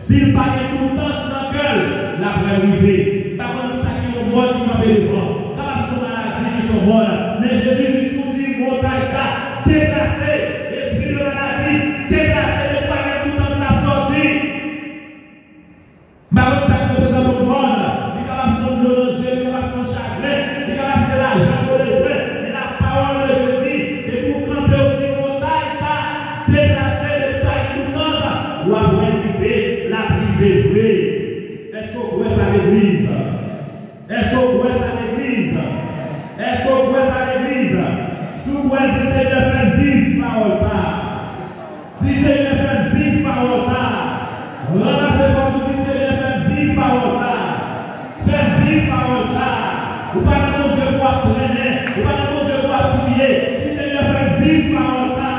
Si l pa gen doutans nan kè l, l ap wè l rive. M pa konn kisa ki yon mòn ki kanpe devan w. Kapab se yon maladi ki se yon mòn. Men Jezi di, si w di montay sa, deplase, espri de maladi, deplase, depi w pa gen doutans, l ap sòti. M pa konn sa k reprezante yon mòn. Li kapab se yon dlo nan je, li kapab se yon chagren, li kapab se lajan ke w bezwen. Men lapawòl de Dye di, depi w kanpe, w di montay sa, deplase, depi w pa gen doutans, w ap wè l rive, l ap rive vre. Èske w kwè sa, legliz? Èske w kwè sa, legliz? Èske w kwè sa, legliz? Si w kwè, di, Senyè, fè m viv pawòl sa a. Di, Senyè, fè m viv pawòl sa a. Ranmase fòs ou, di, Senyè, fè m viv pawòl sa a. Fè m viv pawòl sa a. Ou pa nan Bondye pou w ap trennen. Ou pa nan Bondye pou w ap priye. Di, Senyè, fè m viv pawòl sa a.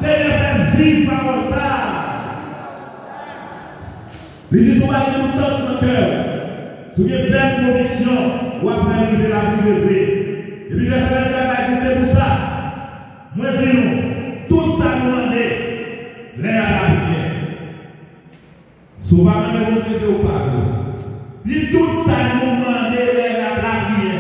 Senyè, fè m viv pawòl sa a. Li di, si w pa gen doutans nan kè w, si w gen fèm konviksyon, w ap wè l rive, l ap rive vre. Epi vèsè vennkat la di, se pou sa, mwen di nou, tout sa nou mande, lè n ap lapriyè. Si w pa mande Bondye, se ou k pa vle. Di, tout sa nou mande, lè n ap lapriyè.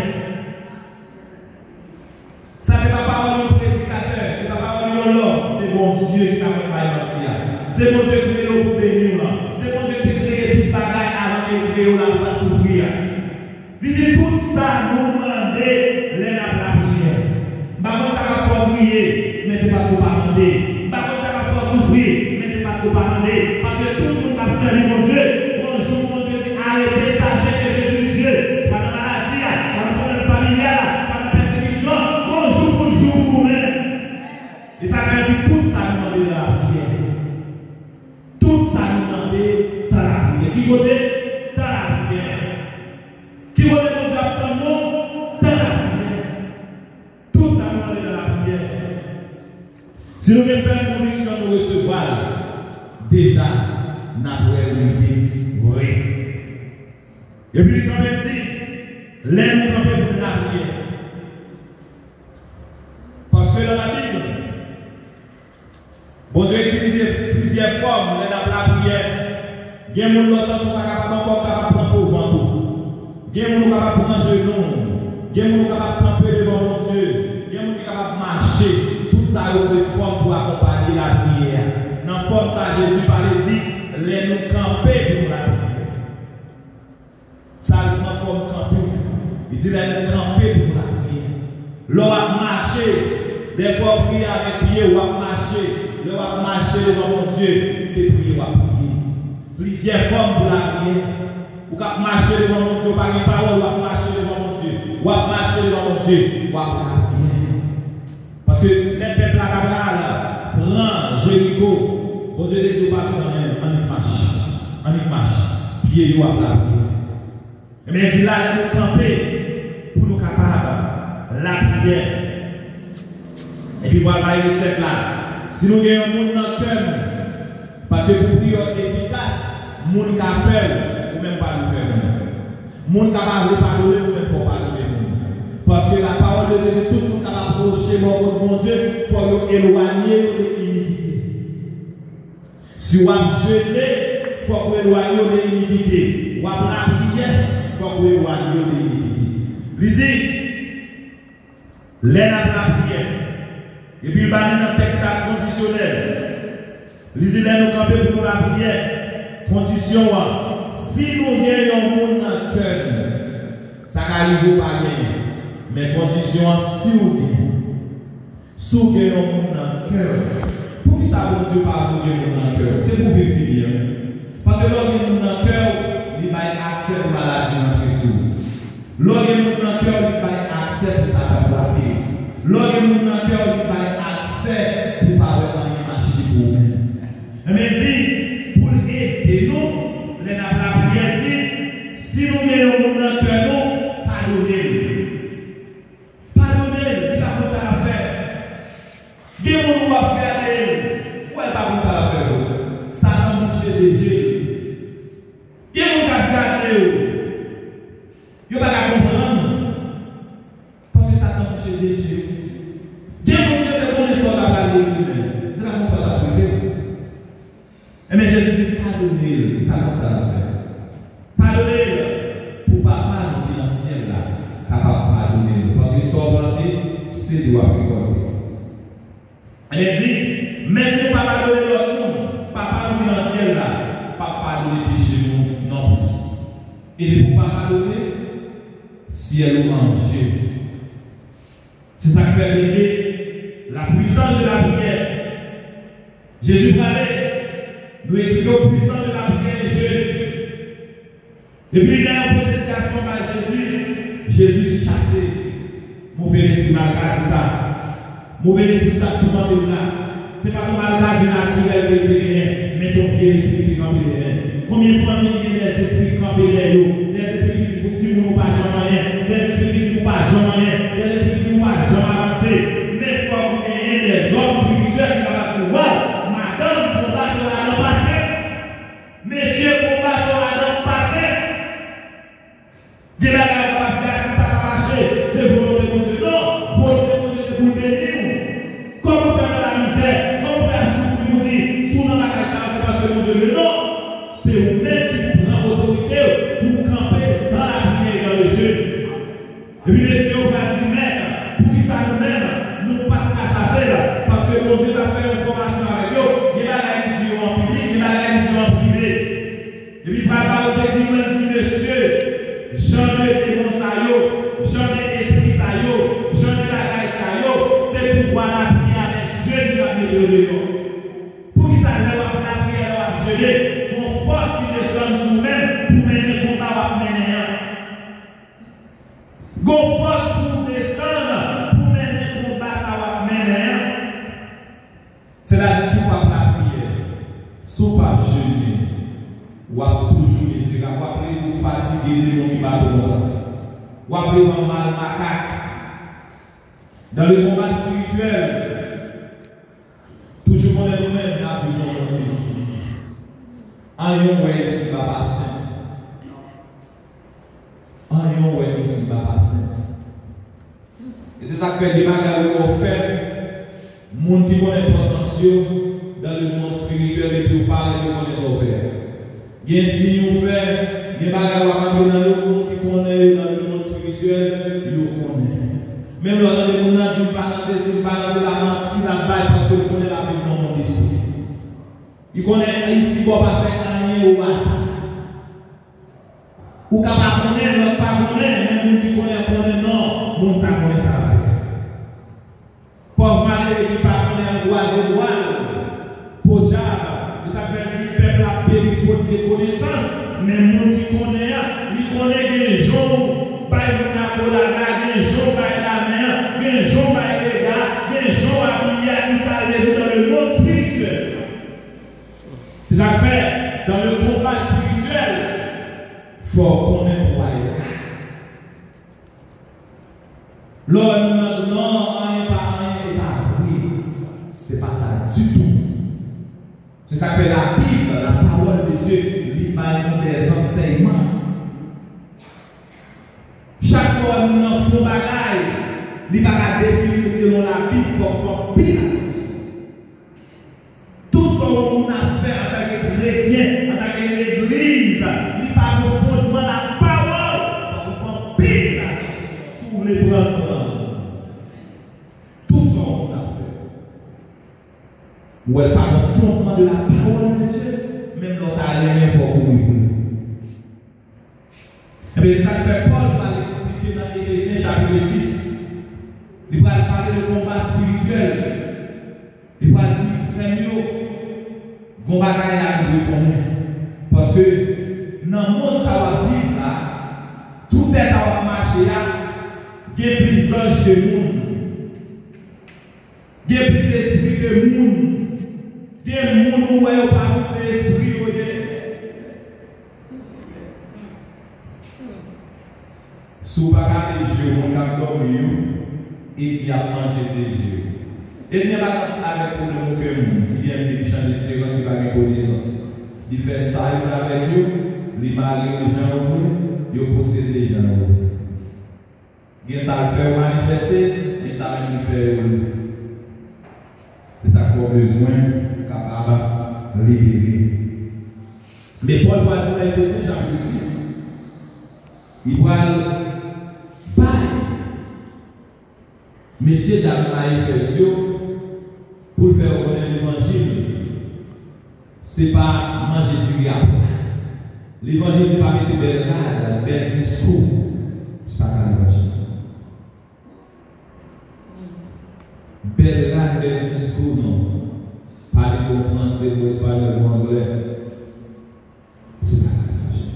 Sa se pa pawòl yon predikatè, se pa pawòl yon lòm, se Bondye ki ta konn bay manti a. Se Bondye ki rele w pou beni w lan. Se Bondye ki te kreye tout bagay avan ke l kreye w la pou w pa soufri a. Li di tout sa nou mande lè n ap lapriyè. M pa konn sa k ap fè w kriye, men se paske w pa mande. M pa konn sa k ap fè w soufri, men se paske w pa mande. Paske tout moun k ap sèvi Bondye, gon jou Bondye di, arete, sache ke je suis Dieu. Se pa nan maladi a, se pa nan pwoblèm familyal la, se pa nan pèsekisyon, gon jou pou l jou pou ou menm. E sa fè di tout sa nou mande nan lapriyè. Tout sa nou mande nan lapriyè. Ki kote? Nan lapriyè. Ki kote Bondye ap tann nou? Nan lapriyè. Tout sa nou mande nan lapriyè. Si nou gen fèm konviksyon nou resevwa l, deja, n ap wè l rive vre. Epi li kanpe di, lè nou kanpe pou n lapriyè. Paske nan Labib, Bondye itilize plizyè fòm lè n ap lapriyè. Gen moun lè w santi w pa kapab ankò, w kapab pran po vant ou. Gen moun ou kapab pran jenou w. Gen moun ou kapab kanpe devan Bondye. Gen moun ki kapab mache. Tout sa yo se fòm pou akonpanye lapriyè a. Nan fòm sa Jezi pale di, lè nou kanpe pou nou lapriyè. Sa l pran fòm kanpe. Li di lè nou kanpe pou nou lapriyè. Lè w ap mache, dèfwa w priye avèk pye, w ap mache. Lè w ap mache devan Bondye, se priye w ap priye. Plizyè fòm pou lapriyè. Ou k ap mache devan Bondye, ou pa gen pawòl, w ap mache devan Bondye. W ap mache devan Bondye, w ap lapriyè. Paske lè pèp la t apral pran Jeriko, Bondye te di, ou pa bezwen anyen, ann mache. Annik mache. Pye yo ap lapriyè. Ebyen, di la, lè nou kanpe pou nou kapab lapriyè. Epi, pral bay resèt la. Si nou gen yon moun nan kè nou, paske pou priyè w efikas, moun ka fè l, ou menm pa dwe fè moun. Moun ka pa vle padone, ou menm fò w padone moun. Paske la pawòl de Dye di tout moun k ap apwoche bò kot Bondye, fò yo elwanye yo de inikite. Si w ap jene, fòk ou elwanye w de inikite. W ap lapriyè, fòk ou elwanye w de inikite. Li di, lè n ap lapriyè, epi l ba li nan tèks la kondisyonèl. Li di, lè nou kanpe pou nou lapriyè, kondisyon an, si nou gen yon moun nan kè nou, sa ka rive ou pa genyen, men kondisyon an, si ou gen. Si w gen yon moun nan kè w, poukisa Bondye pa vle w gen moun nan kè w? Se pou viv pi byen. Paske lè w gen moun nan kè w, li bay aksè pou maladi rantre sou ou. Lè w gen moun nan kè w, li bay aksè pou Satan frape w. Lè w gen moun nan kè w, li bay aksè pou w pa wè anyen mache pou ou menm. Ebyen, di, pou l ede nou, lè n ap lapriyè, di, si nou gen yon moun nan kè nou, padone l. Padone l, li pa konn sa l ap fè. Gen moun ou ap gade l, ou wè l pa konn sa l ap fè vre. Satan bouche de je l. Gen moun k ap gade w, yo pa ka konprann ou. Paske Satan bouche de je l. Gen moun se te konnen sa w t ap pale li menm. Se pa konsa w t ap trete l. Ebyen, Jezi di, padone l, li pa konn sa l ap fè. Padone l pou Papa nou ki nan syèl la kapab padone nou. Paske sa w plante, se li w ap rekòlte. Ebyen, di, men si nou pa padone lòt moun, Papa nou ki nan syèl la p ap padone peche nou nonplis. E depi w pa padone, syèl ou an je. Se sa k fè, byeneme, la puissance de la prière. Jezi prale, nou eksplike w puissance de la prière e jene. Epi lè yo pote ti gason bay Jezi, Jezi chase move lespri maladi sa. Move lespri k t ap toumante l la. Se pa yon maladi natirèl ke l te genyen, men se yon vye lespri ki te kanpe dèyè l. Konbyen fanmi ki gen dèzespri ki kanpe dèyè yo? Dèzespri ki di pou timoun ou pa janm anyen. Dèzespri ki di ou pa janm anyen. Dèzespri ki di ou pa janm avanse. Men fòk ou genyen dèzòm espirityèl ki kapab di, waw, madanm, konba sa w ladan pase. Mesye, konba sa w ladan pase. Gen bagay ou kapab di, a, si sa pa mache, se volonte Bondye. Non, volonte Bondye se pou l beni w. Kòman w fè nan lamizè, kòman w fè ap soufri pou di, si w nan bagay sa yo, se paske Bondye vle. Non, se ou menm ki pou pran otorite w, pou w kanpe dans la prière et dans le jeûne. Epi mesye yo pral di, mèt, poukisa nou menm, nou pa t ka chase l? Paske Bondye t ap fè yon fòmasyon avèk yo. Gen bagay li di yo an piblik, gen bagay li di yo an prive. Epi pral ba yo teknik lan, di, mesye, jan de demon sa yo, jan de espri sa yo, jan de bagay sa yo, se pouvwa lapriyè avèk jeni k ap mete yo deyò. Poukisa lè w ap lapriyè, lè w ap jene, gon fòs ki desann sou ou menm pou mennen konba w ap mennen an? Gon fòs pou w desann pou mennen konba sa w ap mennen an? Sètadi, si w p ap lapriyè, si w p ap jene, w ap toujou mizerab. W ap leve w fatige, demon ki bat ou konsa. W ap leve w mal makak. Dans le combat spirituel, toujou konnen nou menm n ap viv nan yon mond espirityèl. Anyen w wè isiba pa senp. Anyen w wè isiba pa senp. E se sa k fè gen bagay ou wè w fè, moun ki konn enpòtans yo dans le monde spirituel epi ou parèt yo konnen sa w fè a. Gen siy ou fè, gen bagay w ap antre nan yo, moun ki konnen yo dans le monde spirituel, yo konnen. Menm lè w tande moun nan di, "M pa nan sesi, m pa nan sela," manti l ap bay paske l konnen l ap viv nan yon mond espirityèl. Li konnen isi bò pa fè anyen o aza. Ou ka pa konnen, lòt pa konnen, men moun ki konnen an konnen non, moun sa konnen sa l ap fè. Pòv malere ki pa konnen an kwaze bra l, podyab, e sa k fè l di pèp la ap peri fot de konesans, men moun ki konnen an, li konnen gen jan w bay moun akolad la, gen jan w bay lamen an, gen jan w bay rega, gen jan w abiye a, ki sa l vle di dans le monde spirituel. Se sa k fè, dans le combat spirituel, Fò w konnen pou w ale la. Lè w wè moun nan di w non, anyen pa anyen, e pa vre. Se pa sa ditou. Se sa k fè Labib, la parole de Dieu, li bay nou dè zansèyman. Chak fwa w wè moun nan fè yon bagay, li pa ka defini l selon Labib, fòk fè anpil atansyon. Tout sa yon moun ap fè antanke kretyen, antanke legliz, li pa gon fondman lapawòl. Fòk ou fè anpil atansyon si w vle pran gran. Tout sa yon moun ap fè. Ou wè l pa gon fondman de la parole de Dieu, menm lè w ta renmen fòk ou ri pou li. Ebyen, se sa k fè Pòl pral eksplike nan Efezyen chapit sis. Li pral pale de konba espirityèl. Li pral di, frè m yo, gon bagay la nou dwe konnen. Paske nan mond sa w ap viv la, tout tè sa w ap mache a, gen plis zanj ke moun. Gen plis espri ke moun. Gen moun ou wè yo pa moun, se espri yo ye. Si w pa gade je w, moun k ap dòmi yo, epi y ap manje de je yo. Ènmi an pa avèk pwoblèm okenn moun, ki gen Bib, chan desperans, ki pa gen konesans. Li fè sa yo vle avèk yo, li mare yo jan yo vle, yo posede jan yo vle. Gen sa l fè yo manifeste, gen sa menm li fè yo li. Se sa k fè w bezwen kapab libere. Men Pòl pral di nan Efezyen chapit sis, li pral bay mesye dam a Efèz yo pou l fè yo konnen levanjil. Se pa manje diri a pwa. Levanjil se pa mete bèl rad, bèl diskou. Se pa sa levanjil. Bèl rad, bèl diskou, non. Pale bon franse, bon espanyòl, bon anglè. Se pa sa levanjil.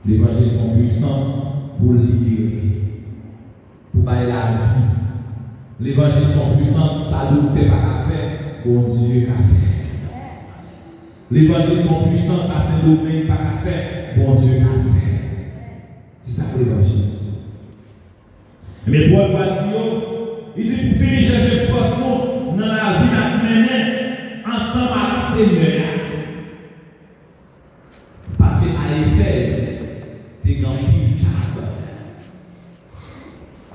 Levanjil se yon pwisans pou libere, pou bay lavi. Levanjil se yon pwisans, sa doktè pa ka fè, Bondye ka fè. Levanjil se yon pwisans, sa Sendomeng pa ka fè, Bondye ka fè. Se sa k levanjil. Men Pòl pral di yo, li di pou fini chèche fòs nou nan lavi n ap mennen ansanm ak Senyè a. Paske a Efèz, te gen anpil djab.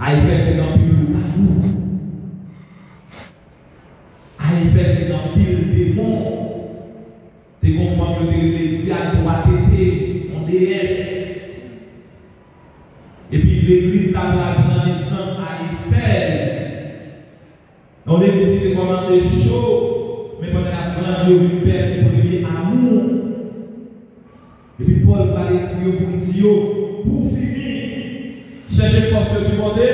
A Efèz, te gen anpil lougawou. A Efèz, te gen anpil demon. Te gen yon fanm yo te rele Diane twa tete, yon deyès. Epi legliz la pral pran nesans a Efèz. Yon legliz ki te kòmanse cho, men pandan y ap grandi, yo vin pèdi premye amou. Epi Pòl pral ekri yo pou l di yo, pou fini, chèche fòs yo ki kote?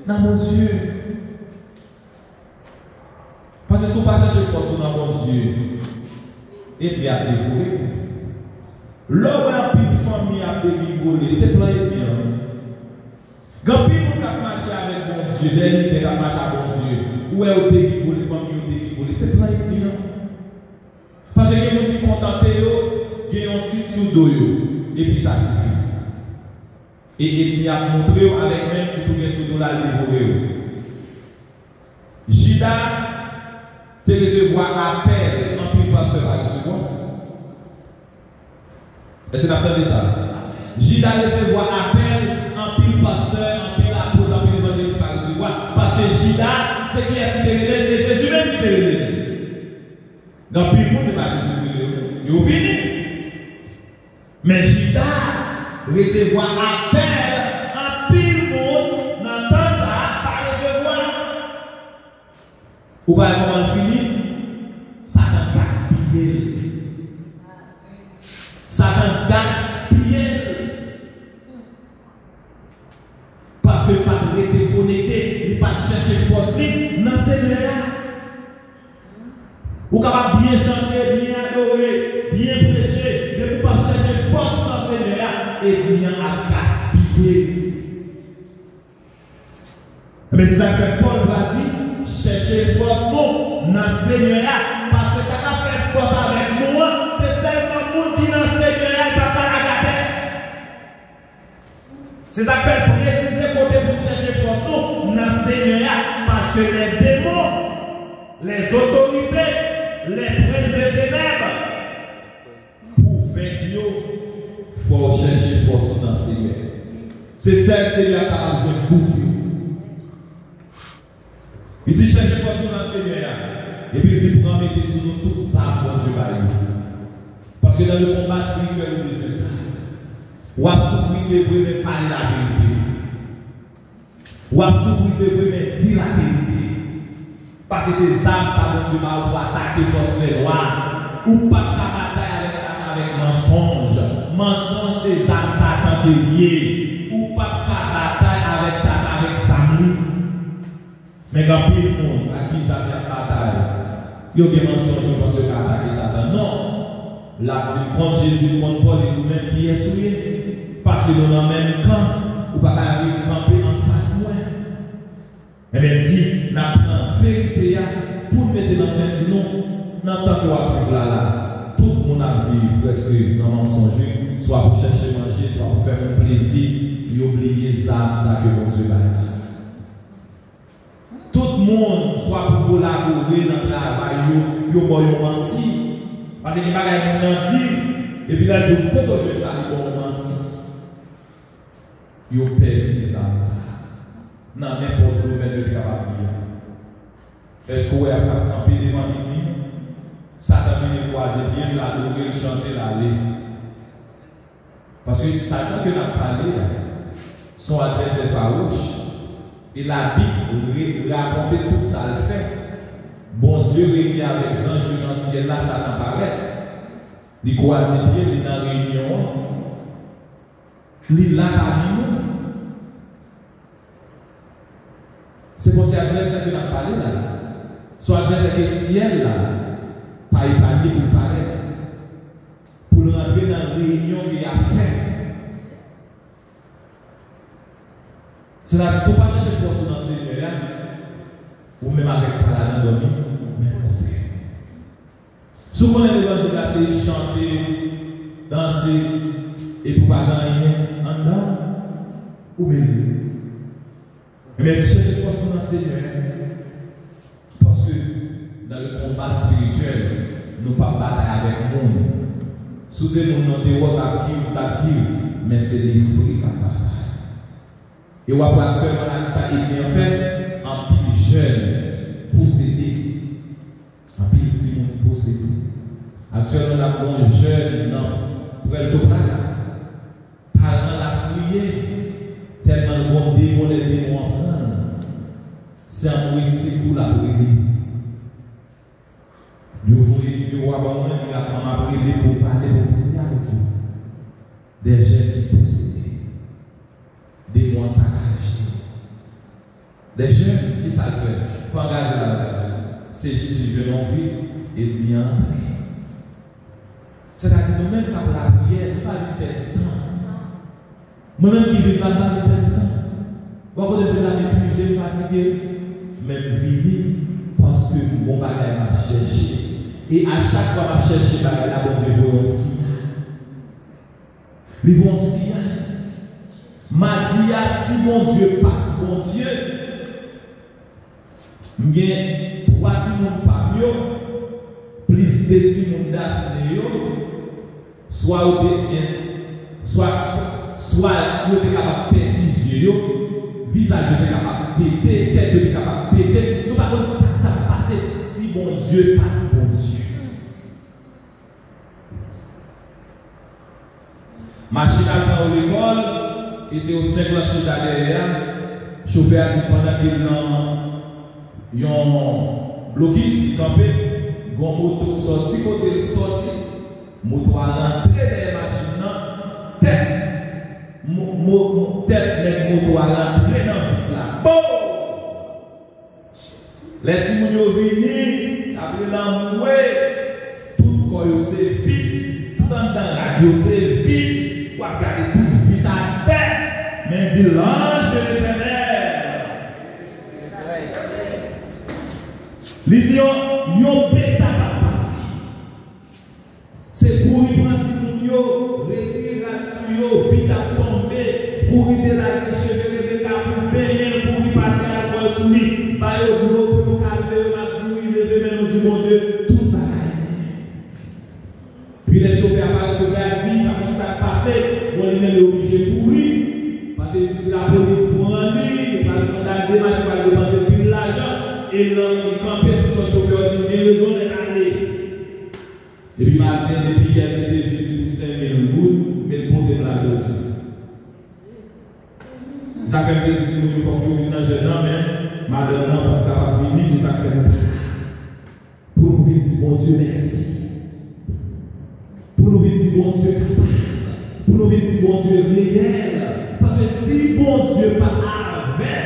Nan Bondye. Paske si w pa chèche fòs ou nan Bondye, ènmi ap devore w. Lè w wè anpil fanmi ap degingole, se plan ènmi an. Gen anpil moun k ap mache avèk Bondye, de lidè k ap mache ak Bondye. Ou wè yo degingole, fanmi yo degingole, se plan ènmi an. Paske gen moun ki kontante yo gen yon tit sou do yo, epi sa sifi. E ènmi ap montre w avèk menm tit ou gen sou do la, l devore w. Jida te resevwa apèl anpil pastè pa resevwa. Èske n ap tande sa? Jida resevwa apèl anpil pastè, anpil apot, anpil evanjelis pa resevwa. Paske Jida, se kiyès ki te rele l? Se Jezi menm ki te rele l. Gen anpil moun, se pa Jezi ki rele yo. Yo vini. Men Jida resevwa apèl anpil moun nan tan sa a pa resevwa. Ou pa wè kòman l fini? Satan gaspiye l. Satan gaspiye l. Paske l pa t rete konekte, li pa t chèche fòs li nan Senyè a. Ou kapab byen chante, byen adore, byen preche, depi w p ap chèche fòs ou nan Senyè a, ènmi an ap gaspiye. Ebyen, se sa k fè Pòl va di, chèche fòs nou nan Senyè a, paske sa k ap fè fòs avèk nou an, se sèlman moun ki nan Senyè a, li p ap ka Se sa k fè l presize kote pou n chèche fòs nou nan Senyè a, paske les démons, les autorités, les princes de ténèbres, pou w venk yo, fò w chèche fòs ou nan Senyè. Se sèl Senyè a kapab jwenn bout yo. Li di, chèche fòs nou nan Senyè a. Epi li di, pran mete sou nou tout zam Bondye ba yo. Paske nan le konba espirityèl, ou bezwen sa. W ap soufri, se vre, men pale laverite. W ap soufri, se vre, men di laverite. Paske se zam sa Bondye ba ou pou atake fòs fènwa. Ou p ap ka batay avèk Satan avèk mansonj. Mansonj se zam Satan ke l ye. Ou p ap ka batay avèk Satan avèk zam li. Men gen anpil moun ak ki zam y ap batay. Yo gen mansonj, yo panse yo ka atake Satan. Non! L ap di, m konn Jezi, m konn Pòl, e ou menm, kiyès ou ye? Paske nou nan menm kan, ou pa ka vin kanpe anfas mwen. Ebyen, di, n ap pran verite a pou n mete nan senti nou, nan tan ke w ap viv la la. Tout moun ap viv prèske nan mansonj, wi. Swa pou chèche manje, swa pou fè moun plezi, yo bliye zam sa ke Bondye bay la. Tout moun, swa pou kolabore nan travay yo, yo ba w yon manti. Paske gen bagay moun nan di, epi lè l di w, kote w jwenn sa, li ba w yon manti. Yo pèdi zam sa a nan nenpòt domèn yo te kapab li a. Èske w wè y ap kanpe devan ènmi? Satan vini kwaze pye l, adore l, chante l, ale. Paske Satan ke n ap pale a, se yon advèsè fawouch. E Labib re-, rakonte tout sa l fè. Bondye reyini avèk zanj yo nan syèl la, Satan parèt. Li kwaze pye l, li nan reyinyon an. Li la pami nou. Se konsa advèsè ke n ap pale la. Se yon advèsè ke syèl la pa epanye pou l parèt. Pou l rantre nan reyinyon ke y ap fè. Sètadi, si w pa chèche fòs ou nan Senyè a, ou menm avèk pa ladan dòmi menm kote. Si w konnen levanjil la se chante, danse, epi w pa gen anyen anndan, ou mele. Ebyen, chèche fòs ou nan Senyè a. Paske nan le konba espirityèl, nou p ap batay avèk moun. Si w se moun nan te wè, w t ap kiw, w t ap kiw, men se lespri k ap batay. E w ap wè aktyèlman la, ki sa ènmi an fè, anpil jèn posede. Anpil timoun posede. Aktyèlman, n ap gen yon jèn nan Pwèltopla la. Paran l ap kriye, tèlman l gen demon, lè demon an pran l, se anmwe sekou l ap rele. Yo voye nimewo a ban mwen, li ap, m ap rele pou pale, pou priye avèk yo. Des jeunes ki posede. Demon an sakaje. Des jeunes, ki sa l fè? Pa angaje l avèk Bondye. Se jis li jwenn yon vi, ènmi an antre. Sètadi, nou menm k ap lapriyè, nou pa vin pèdi tan. Mwen menm ki vin la, m pa vin pèdi tan. Ou a kote m vin la, m epuize, m fatige, men m vini paske m gon bagay m ap chèche. E a chak fwa m ap chèche bagay la, Bondye voye yon siyal. Li voye yon siyal. Madi a, si Bondye pa t Bondye, m gen twa timoun pa m yo, plis de timoun Dafne yo, swa yo te, swa, swa, swa yo te kapab pèdi zye yo, vizaj yo te kapab pete, tèt yo te kapab pete. Nou pa konn sa k t ap pase si Bondye pa t Bondye. Machin al pran yo lekòl, e se yo senk l ap chita dèyè a. Chofè a di pandan ke l nan yon blokis, li kanpe, gon moto sòti kote l sòti. Moto a rantre dèyè machin nan, tèt, mo, mo, mo, tèt nèg moto a rantre nan vit la. Boom! Lè timoun yo vini, y ap rele anmwe, tout kò yo se vit, tout anndan rad yo se vit, w ap gade tout vit atè, men di, l'ange de l'Éternel. Li di yon, yon peta p ap pati. Se kouri pran timoun yo, retire rad sou yo, vit ap tonbe, Kouri delage cheve Rebeka pou benyen l, kouri pase alkòl sou li, ba yo dlo pou yo kalme yo, m ap di wi, leve men nou di Bondye, tout bagay byen. Epi lè chofè a parèt, chofè a di, pa konn sa k pase, bon, li menm li oblije kouri, paske li di si lapolis pran li, li pral fè yon demach, li pral depanse pil lajan, e lè li kanpe, tout lòt chofè yo di l gen rezon, nèg ale. Depi maten, depi yè, li te vin pou senk mil goud, men l pote m la jodi. Sa fè m te di timoun yo fòk yo vin nan jèn nan, men madanm nan pa t kapab vini, se sa k fè nou pa la. Pou nou vin di Bondye mèsi. Pou nou vin di Bondye kapab. Pou nou vin di Bondye reyèl. Paske si Bondye pa avèk